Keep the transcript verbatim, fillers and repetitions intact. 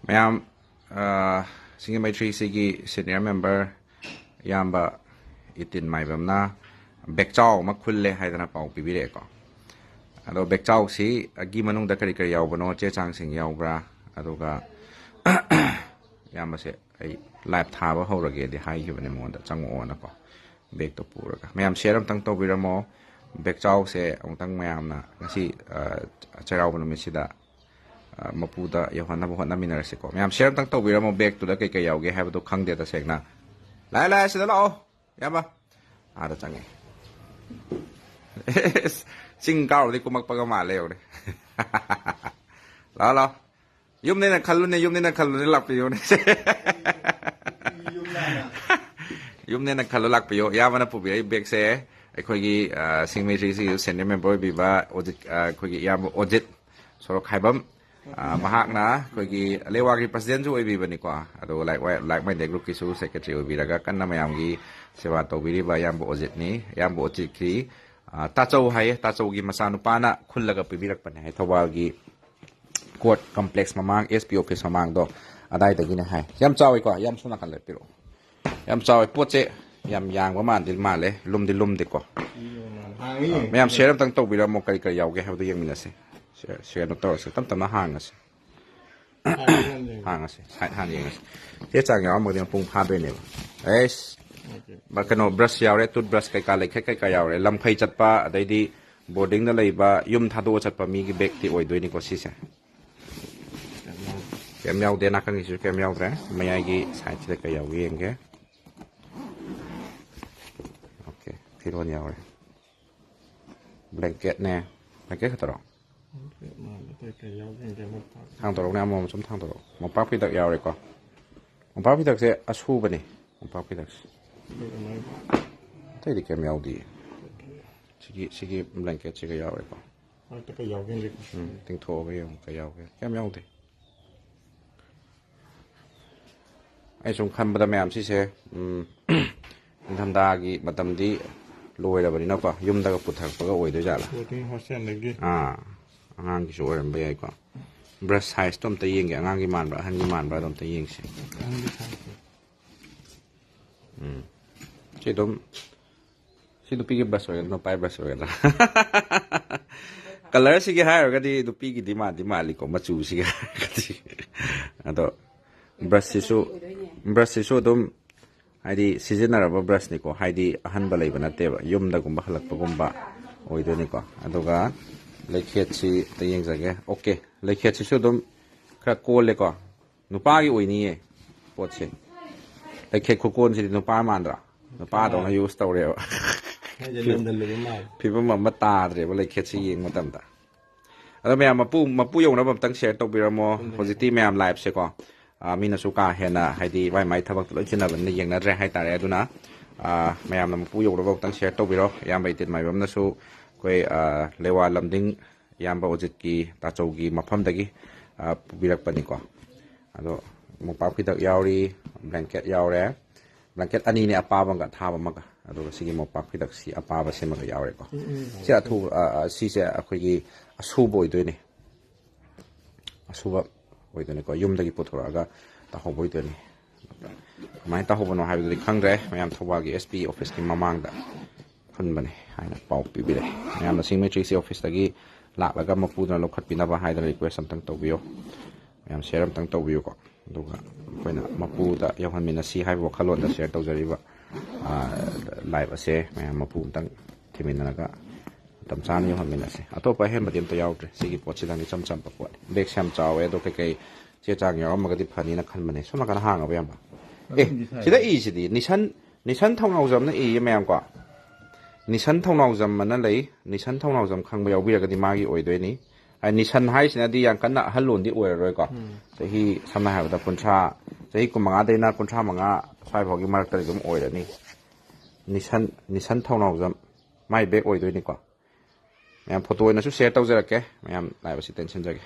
ꯃꯌꯥꯝ, ꯑ, ꯁꯤꯡꯒꯤ ꯃꯩꯇ꯭ꯔꯤꯁꯤꯒꯤ senior member ꯏꯌꯥꯝꯕ ꯏꯇꯤꯟ ꯃꯥꯏꯕꯝꯅ ꯕꯦꯛꯆꯥꯎ ꯑꯃ ꯈꯨꯜꯂꯦ ꯍꯥꯏꯗꯅ ꯄꯥꯎ ꯄꯤꯕꯤꯔꯛꯑꯦꯀꯣ꯫ ꯑꯗꯣ ꯕꯦꯛꯆꯥꯎꯁꯤꯒꯤ ꯃꯅꯨꯡꯗ ꯀꯔꯤ ꯀꯔꯤ ꯌꯥꯎꯕꯅꯣ, ꯆꯦ ꯆꯥꯡꯁꯤꯡ ꯌꯥꯎꯕ꯭ꯔꯥ? ꯑꯗꯨꯒ ꯏꯌꯥꯝꯕꯁꯦ ꯑꯩ live ꯊꯥꯕ ꯍꯧꯔꯒꯦꯗꯤ ꯍꯥꯏꯈꯤꯕꯅꯦ ꯃꯉꯣꯟꯗ, ꯆꯪꯉꯛꯑꯣꯅꯀꯣ꯫ ꯕꯦꯛꯇꯣ ꯄꯨꯔꯒ꯫ ꯃꯌꯥꯝ share ꯑꯝꯇꯪ ꯇꯧꯕꯤꯔꯝꯃꯣ꯫ ꯕꯦꯛꯆꯥꯎꯁꯦ ꯑꯃꯨꯛꯇꯪ ꯃꯌꯥꯝꯅ ꯉꯁꯤ, ꯑ, ꯆꯩꯔꯥꯎꯕ ꯅꯨꯃꯤꯠꯁꯤꯗ, ꯑ, ꯃꯄꯨꯗ ꯌꯧꯍꯟꯅꯕ ꯍꯣꯠꯅꯃꯤꯟꯅꯔꯁꯤꯀꯣ꯫ ꯃꯌꯥꯝ share ꯑꯝꯇꯪ ꯇꯧꯕꯤꯔꯝꯃꯣ, ꯕꯦꯛꯇꯨꯗ ꯀꯩꯀꯩ ꯌꯥꯎꯒꯦ ꯍꯥꯏꯕꯗꯣ ꯈꯪꯗꯦ ꯇꯁꯦꯡꯅ꯫ ꯂꯥꯛꯑꯦ, ꯂꯥꯛꯑꯦ, ꯁꯤꯗ ꯂꯥꯛꯑꯣ, ꯏꯌꯥꯝꯕ꯫ ꯑꯥꯗ ꯆꯪꯉꯦ꯫ ꯆꯤꯡ ꯀꯥꯔꯨꯕꯗꯤ ꯀꯨꯝꯃꯛꯄꯒ ꯃꯥꯜꯂꯦ ꯌꯧꯔꯦ꯫ ꯂꯥꯛꯑꯣ, ꯂꯥꯛꯑꯣ꯫ ꯌꯨꯝꯅꯦꯅ ꯈꯜꯂꯨꯅꯦ, ꯌꯨꯝꯅꯦꯅ ꯈꯜꯂꯨꯅꯦ, ꯂꯥꯛꯄꯤꯌꯨꯅꯦ꯫ ꯌꯨꯝꯅꯦꯅ ꯈꯜꯂꯨ, ꯂꯥꯛꯄꯤꯌꯨ꯫ ꯏꯌꯥꯝꯕꯅ ꯄꯨꯕꯤꯔꯛꯏ ꯕꯦꯛꯁꯦ ꯑꯩꯈꯣꯏꯒꯤ, ꯑ, ꯁꯤꯡꯃꯩ ꯊ꯭ꯔꯤꯁꯤꯒꯤ senior member ꯑꯣꯏꯕꯤꯕ ꯑꯣꯖꯤꯠ, ꯑ, ꯑꯩꯈꯣꯏꯒꯤ ꯏꯌꯥꯝꯕ ꯑꯣꯖꯤꯠ ꯁꯣꯔꯣꯛꯈꯥꯏꯕꯝ, ꯑ, ꯃꯍꯥꯛꯅ ꯑꯩꯈꯣꯏꯒꯤ ꯂꯦꯋꯥꯒꯤ presidentꯁꯨ ꯑꯣꯏꯕꯤꯕꯅꯤꯀꯣ꯫ ꯑꯗꯨꯒ like, like minded groupꯀꯤꯁꯨ secretary ꯑꯣꯏꯕꯤꯔꯒ ꯀꯟꯅ ꯃꯌꯥꯝꯒꯤ ꯁꯦꯕꯥ ꯇꯧꯕꯤꯔꯤꯕ ꯏꯌꯥꯝꯕ ꯑꯣꯖꯤꯠꯅꯤ꯫ ꯏꯌꯥꯝꯕ ꯑꯣꯖꯤꯠꯀꯤ, ꯑ, ꯇꯥꯆꯧ ꯍꯥꯏꯌꯦ, ꯇꯥꯆꯧꯒꯤ ꯃꯆꯥꯅꯨꯄꯥꯅ ꯈꯨꯜꯂꯒ ꯄꯤꯕꯤꯔꯛꯄꯅꯦ ꯍꯥꯏ, ꯊꯧꯕꯥꯜꯒꯤ court complex ꯃꯃꯥꯡ, S P office ꯃꯃꯥꯡꯗꯣ ꯑꯗꯥꯏꯗꯒꯤꯅꯦ ꯍꯥꯏ꯫ ꯌꯥꯝ ꯆꯥꯎꯋꯤꯀꯣ, ꯌꯥꯝ ꯁꯣꯝ ꯅꯥꯀꯟꯗ ꯄꯤꯔꯛꯑꯣ꯫ ꯌꯥꯝ ꯆꯥꯎꯋꯦ, ꯄꯣꯠꯁꯦ ꯌꯥꯝ ꯌꯥꯡꯕ ꯃꯥꯟꯗꯤ ꯃꯥꯜꯂꯦ, ꯂꯨꯝꯗꯤ ꯂꯨꯝꯗꯦꯀꯣ꯫ ꯍꯥꯡꯉꯤ꯫ ꯃꯌꯥꯝ share ꯑꯝꯇꯪ ꯇꯧꯕꯤꯔꯝꯃꯣ, ꯀꯔꯤ ꯀꯔꯤ ꯌꯥꯎꯒꯦ ꯍꯥꯏꯕꯗꯣ ꯌꯦꯡꯃꯤꯟꯅꯁꯦ꯫ Share, share ꯑꯝꯇ ꯇꯧꯔꯁꯦ, ꯇꯞ ꯇꯞꯅ ꯍꯥꯡꯉꯁꯦ꯫ ꯍꯥꯡꯉꯁꯦ, side ꯍꯥꯟꯅ ꯌꯦꯡꯉꯁꯦ꯫ ꯆꯦ ꯆꯥꯡ ꯌꯥꯎꯔꯝꯃꯒꯗꯤ ꯃꯄꯨꯡ ꯐꯥꯗꯣꯏꯅꯦꯕ꯫ ꯑꯩꯁ, ꯀꯩꯅꯣ, brush ꯌꯥꯎꯔꯦ, toothbrush ꯀꯩꯀꯥ, ꯂꯩꯈꯦꯠ ꯀꯩꯀꯥ ꯌꯥꯎꯔꯦ꯫ ꯂꯝꯈꯩ ꯆꯠꯄ, ꯑꯗꯩꯗꯤ boardingꯗ ꯂꯩꯕ, ꯌꯨꯝ ꯊꯥꯗꯣꯛꯑ ꯆꯠꯄ ꯃꯤꯒꯤ bagꯇꯤ ꯑꯣꯏꯗꯣꯏꯅꯤꯀꯣ ꯁꯤꯁꯦ꯫ ꯀꯩꯝ ꯌꯥꯎꯗꯦ, ꯅꯥꯀꯟꯒꯤꯁꯨ ꯀꯩꯝ ꯌꯥꯎꯗ꯭ꯔꯦ꯫ ꯃꯌꯥꯏꯒꯤ sideꯁꯤꯗ ꯀꯩ ꯌꯥꯎꯒꯦ ꯌꯦꯡꯒꯦ꯫ Okay, ꯐꯤꯔꯣꯟ ꯌꯥꯎꯔꯦ꯫ Blanketꯅꯦ꯫ Blanket ꯈꯛꯇꯔꯣ? ꯊꯥꯡꯗꯣꯔꯛꯎꯅꯦ, ꯑꯃꯃꯝ ꯁꯨꯝ ꯊꯥꯡꯗꯣꯔꯛꯑꯣ꯫ ꯃꯣꯝꯄꯥꯛ ꯐꯤꯗꯛ ꯌꯥꯎꯔꯦꯀꯣ꯫ ꯃꯣꯝꯄꯥꯛ ꯐꯤꯗꯛꯁꯦ ꯑꯁꯨꯕꯅꯦ꯫ ꯃꯣꯝꯄꯥꯛ ꯐꯤꯗꯛꯁꯦ꯫ ꯑꯇꯩꯗꯤ ꯀꯩꯝ ꯌꯥꯎꯗꯤꯌꯦ꯫ ꯁꯤꯒꯤ, ꯁꯤꯒꯤ blanketꯁꯤꯒ ꯌꯥꯎꯔꯦꯀꯣ꯫ ꯃꯔꯛꯇ ꯀꯩ ꯌꯥꯎꯒꯦ ꯌꯦꯡꯒꯦ꯫ ꯎꯝ, ꯇꯤꯡꯊꯣꯛꯑꯒ ꯌꯦꯡꯉꯨ ꯀꯩ ꯌꯥꯎꯒꯦ꯫ ꯀꯩꯝ ꯌꯥꯎꯗꯦ꯫ ꯑꯩ ꯁꯨꯝ ꯈꯟꯕꯗ ꯃꯌꯥꯝ ꯁꯤꯁꯦ, ꯎꯝ, ꯅꯤꯡꯊꯝꯊꯥꯒꯤ ꯃꯇꯝꯗꯤ ꯂꯣꯏꯔꯕꯅꯤꯅꯀꯣ, ꯌꯨꯝꯗꯒ ꯄꯨꯊꯔꯛꯄꯒ ꯑꯣꯏꯗꯣꯏ ꯖꯥꯠꯂꯥ? Boarding hostelꯗꯒꯤ꯫ ꯑꯥ, ꯑꯉꯥꯡꯒꯤꯁꯨ ꯑꯣꯏꯔꯝꯕ ꯌꯥꯏꯀꯣ꯫ Brush size ꯇꯣ ꯑꯝꯇ ꯌꯦꯡꯒꯦ, ꯑꯉꯥꯡꯒꯤ ꯃꯥꯟꯕ꯭ꯔꯥ ꯑꯍꯟꯒꯤ ꯃꯥꯟꯕ꯭ꯔꯥ ꯑꯗꯣ ꯑꯝꯇ ꯌꯦꯡꯁꯦ. ꯎꯝ. ꯁꯤ ꯑꯗꯨꯝ, ꯁꯤ ꯅꯨꯄꯤꯒꯤ brush ꯑꯣꯏꯒꯗ꯭ꯔꯥ, ꯅꯨꯄꯥꯒꯤ brush ꯑꯣꯏꯒꯗ꯭ꯔꯥ? Colour ꯁꯤꯒꯤ ꯍꯥꯏꯔꯒꯗꯤ ꯅꯨꯄꯤꯒꯤꯗꯤ ꯃꯥꯟꯗꯤ ꯃꯥꯜꯂꯤꯀꯣ, ꯃꯆꯨꯁꯤꯒꯤ ꯍꯥꯏꯔꯒꯗꯤ. ꯑꯗꯣ brush ꯁꯤꯁꯨ, brush ꯁꯤꯁꯨ ꯑꯗꯨꯝ ꯍꯥꯏꯗꯤ ꯁꯤꯖꯤꯟꯅꯔꯕ brush ꯅꯤꯀꯣ, ꯍꯥꯏꯗꯤ ꯑꯍꯟꯕ ꯂꯩꯕ ꯅꯠꯇꯦꯕ, ꯌꯨꯝꯗꯒꯨꯝꯕ ꯍꯜꯂꯛꯄꯒꯨꯝꯕ ꯑꯣꯏꯗꯣꯏꯅꯤꯀꯣ. ꯑꯗꯨꯒ ꯂꯩꯈꯦꯠꯁꯤ ꯑꯝꯇ ꯌꯦꯡꯖꯒꯦ. OK, ꯂꯩꯈꯦꯠꯁꯤꯁꯨ ꯑꯗꯨꯝ ꯈꯔ ꯀꯣꯜꯂꯦꯀꯣ, ꯅꯨꯄꯥꯒꯤ ꯑꯣꯏꯅꯤꯌꯦ ꯄꯣꯠꯁꯦ. ꯂꯩꯈꯦꯠ ꯈꯨꯀꯣꯟꯁꯤꯗꯤ ꯅꯨꯄꯥ ꯃꯥꯟꯗ꯭ꯔꯥ? ꯅꯨꯄꯥꯗꯧꯅ use ꯇꯧꯔꯦꯕ. ꯍꯥꯏꯗꯤ ꯂꯟꯗꯜꯂꯨꯕ ꯃꯥꯜꯂꯦ. ꯐꯤꯕꯝ ꯑꯃ ꯇꯥꯗ꯭ꯔꯦꯕ ꯂꯩꯈꯦꯠꯁꯤ ꯌꯦꯡꯕ ꯃꯇꯝꯗ. ꯑꯗꯣ ꯃꯌꯥꯝ ꯃꯄꯨ, ꯃꯄꯨ ꯌꯧꯅꯕ ꯑꯝꯇꯪ share ꯇꯧꯕꯤꯔꯝꯃꯣ. ꯍꯧꯖꯤꯛꯇꯤ ꯃꯌꯥꯝ live ꯁꯦꯀꯣ, ꯑꯥ, ꯃꯤꯅꯁꯨ ꯀꯥ ꯍꯦꯟꯅ ꯍꯥꯏꯗꯤ ꯃꯥꯏ ꯃꯥꯏ ꯊꯕꯛꯇ ꯂꯣꯏ ꯆꯤꯟꯅꯕꯅꯤꯅ ꯌꯦꯡꯅꯗ꯭ꯔꯦ ꯍꯥꯏꯇꯥꯔꯦ. ꯑꯗꯨꯅ, ꯑꯥ, ꯃꯌꯥꯝꯅ ꯃꯄꯨ ꯌꯧꯅꯕ ꯑꯝꯇꯪ share ꯇꯧꯕꯤꯔꯣ. ꯏꯌꯥꯝꯕ ꯏꯇꯤꯟ ꯃꯥꯏꯕꯝꯅꯁꯨ ꯑꯩꯈꯣꯏ, ꯑꯥ, ꯂꯦꯋꯥ ꯂꯝꯗꯤꯡ ꯏꯌꯥꯝꯕ ꯑꯣꯖꯤꯠꯀꯤ ꯇꯥꯆꯧꯒꯤ ꯃꯐꯝꯗꯒꯤ, ꯑꯥ, ꯄꯨꯕꯤꯔꯛꯄꯅꯤꯀꯣ. ꯑꯗꯣ ꯃꯣꯝꯄꯥꯛ ꯐꯤꯗꯛ ꯌꯥꯎꯔꯤ, blanket ꯌꯥꯎꯔꯦ. Blanket ꯑꯅꯤꯅꯦ, ꯑꯄꯥꯕ ꯑꯃꯒ ꯑꯊꯥꯕ ꯑꯃꯒ. ꯑꯗꯨꯒ ꯁꯤꯒꯤ ꯃꯣꯝꯄꯥꯛ ꯐꯤꯗꯛꯁꯤ ꯑꯄꯥꯕꯁꯤꯃꯒ ꯌꯥꯎꯔꯦꯀꯣ. ꯎꯝ, ꯎꯝ. ꯁꯤ ꯑꯊꯨꯕ, ꯑ, ꯑ, ꯁꯤꯁꯦ ꯑꯩꯈꯣꯏꯒꯤ ꯑꯁꯨꯕ ꯑꯣꯏꯗꯣꯏꯅꯦ. ꯑꯁꯨꯕ ꯑꯣꯏꯗꯣꯏꯅꯤꯀꯣ. ꯌꯨꯝꯗꯒꯤ ꯄꯨꯊꯣꯔꯛꯑꯒ ꯇꯥꯍꯧꯕ ꯑꯣꯏꯗꯣꯏꯅꯤ. ꯀꯃꯥꯏꯅ ꯇꯥꯍꯧꯕꯅꯣ ꯍꯥꯏꯕꯗꯨꯗꯤ ꯈꯪꯗ꯭ꯔꯦ. ꯃꯌꯥꯝ ꯊꯧꯕꯥꯜꯒꯤ SP office ꯀꯤ ꯃꯃꯥꯡꯗ ꯍꯨꯟꯕꯅꯦ ꯍꯥꯏꯅ ꯄꯥꯎ ꯄꯤꯕꯤꯔꯛꯑꯦ. ꯃꯌꯥꯝꯅ ꯁꯤꯡꯃꯩ three C office ꯇꯒꯤ ꯂꯥꯛꯂꯒ ꯃꯄꯨꯗꯨꯅ ꯂꯧꯈꯠꯄꯤꯅꯕ ꯍꯥꯏꯗꯅ request ꯑꯝꯇꯪ ꯇꯧꯕꯤꯌꯨ. ꯃꯌꯥꯝ share ꯑꯝꯇꯪ ꯇꯧꯕꯤꯌꯨꯀꯣ. ꯑꯗꯨꯒ ꯑꯩꯈꯣꯏꯅ ꯃꯄꯨꯗ ꯌꯧꯍꯟꯃꯤꯟꯅꯁꯤ ꯍꯥꯏꯕ ꯋꯥꯈꯜꯂꯣꯟꯗ share ꯇꯧꯖꯔꯤꯕ, ꯑ, live ꯑꯁꯦ ꯃꯌꯥꯝ ꯃꯄꯨ ꯑꯝꯇꯪ ꯊꯤꯃꯤꯟꯅꯔꯒ ꯃꯇꯝ ꯆꯥꯅ ꯌꯧꯍꯟꯃꯤꯟꯅꯁꯤ꯫ ꯑꯇꯣꯞꯄ ꯑꯍꯦꯟꯕꯗꯤ ꯑꯝꯇ ꯌꯥꯎꯗ꯭ꯔꯦ꯫ ꯁꯤꯒꯤ ꯄꯣꯠꯁꯤꯗꯪꯗꯤ ꯏꯆꯝ ꯆꯝꯕ ꯄꯣꯠꯅꯤ꯫ Bag ꯁꯦ ꯌꯥꯝ ꯆꯥꯎꯋꯦ, ꯑꯗꯣ ꯀꯩꯀꯩ ꯆꯦ ꯆꯥꯡ ꯌꯥꯎꯔꯝꯃꯒꯗꯤ ꯐꯅꯤꯅ ꯈꯟꯕꯅꯦ꯫ ꯁꯣꯝ ꯅꯥꯀꯟꯗ ꯍꯥꯡꯉꯕ, ꯏꯌꯥꯝꯕ? ꯑꯦ, ꯃꯅꯨꯡꯒꯤ side ꯁꯤꯗ ꯗ ꯏꯁꯤꯗꯤ ꯅꯤꯁꯟ, ꯅꯤꯁꯟ ꯊꯧꯅꯥꯎꯖꯝꯅ ꯏꯌꯦ ꯃꯌꯥꯝ ꯀꯣ꯫ ꯅꯤꯁꯟ ꯊꯧꯅꯥꯎꯖꯝ ꯑꯅ ꯂꯩ꯫ ꯅꯤꯁꯟ ꯊꯧꯅꯥꯎꯖꯝ ꯈꯪꯕ ꯌꯥꯎꯕꯤꯔꯒꯗꯤ ꯃꯥꯒꯤ ꯑꯣꯏꯗꯣꯏꯅꯤ꯫ ꯍꯥꯏ, ꯅꯤꯁꯟ ꯍꯥꯏꯁꯤꯅꯗꯤ ꯌꯥꯝ ꯀꯟꯅ ꯑꯍꯜ ꯂꯣꯟꯗꯤ ꯑꯣꯏꯔꯔꯣꯏꯀꯣ꯫ ꯎꯝ꯫ ꯆꯍꯤ, ꯁꯝꯅ ꯍꯥꯏꯔꯕꯗ, ꯀꯨꯟꯊ꯭ꯔꯥ, ꯆꯍꯤ ꯀꯨꯟꯃꯉꯥꯗꯩꯅ ꯀꯨꯟꯊ꯭ꯔꯥ ꯃꯉꯥ ꯁ꯭ꯋꯥꯏ ꯐꯥꯎꯒꯤ ꯃꯔꯛꯇꯗꯤ ꯑꯗꯨꯝ ꯑꯣꯏꯔꯅꯤ꯫ ꯅꯤꯁꯟ, ꯅꯤꯁꯟ ꯊꯧꯅꯥꯎꯖꯝ, ꯃꯥꯏ bag ꯑꯣꯏꯗꯣꯏꯅꯤꯀꯣ꯫ ꯃꯌꯥꯝ photo ꯑꯣꯏꯅꯁꯨ share ꯇꯧꯖꯔꯛꯀꯦ꯫ ꯃꯌꯥꯝ live ꯑꯁꯤ ꯇꯦꯟꯁꯤꯟꯖꯒꯦ꯫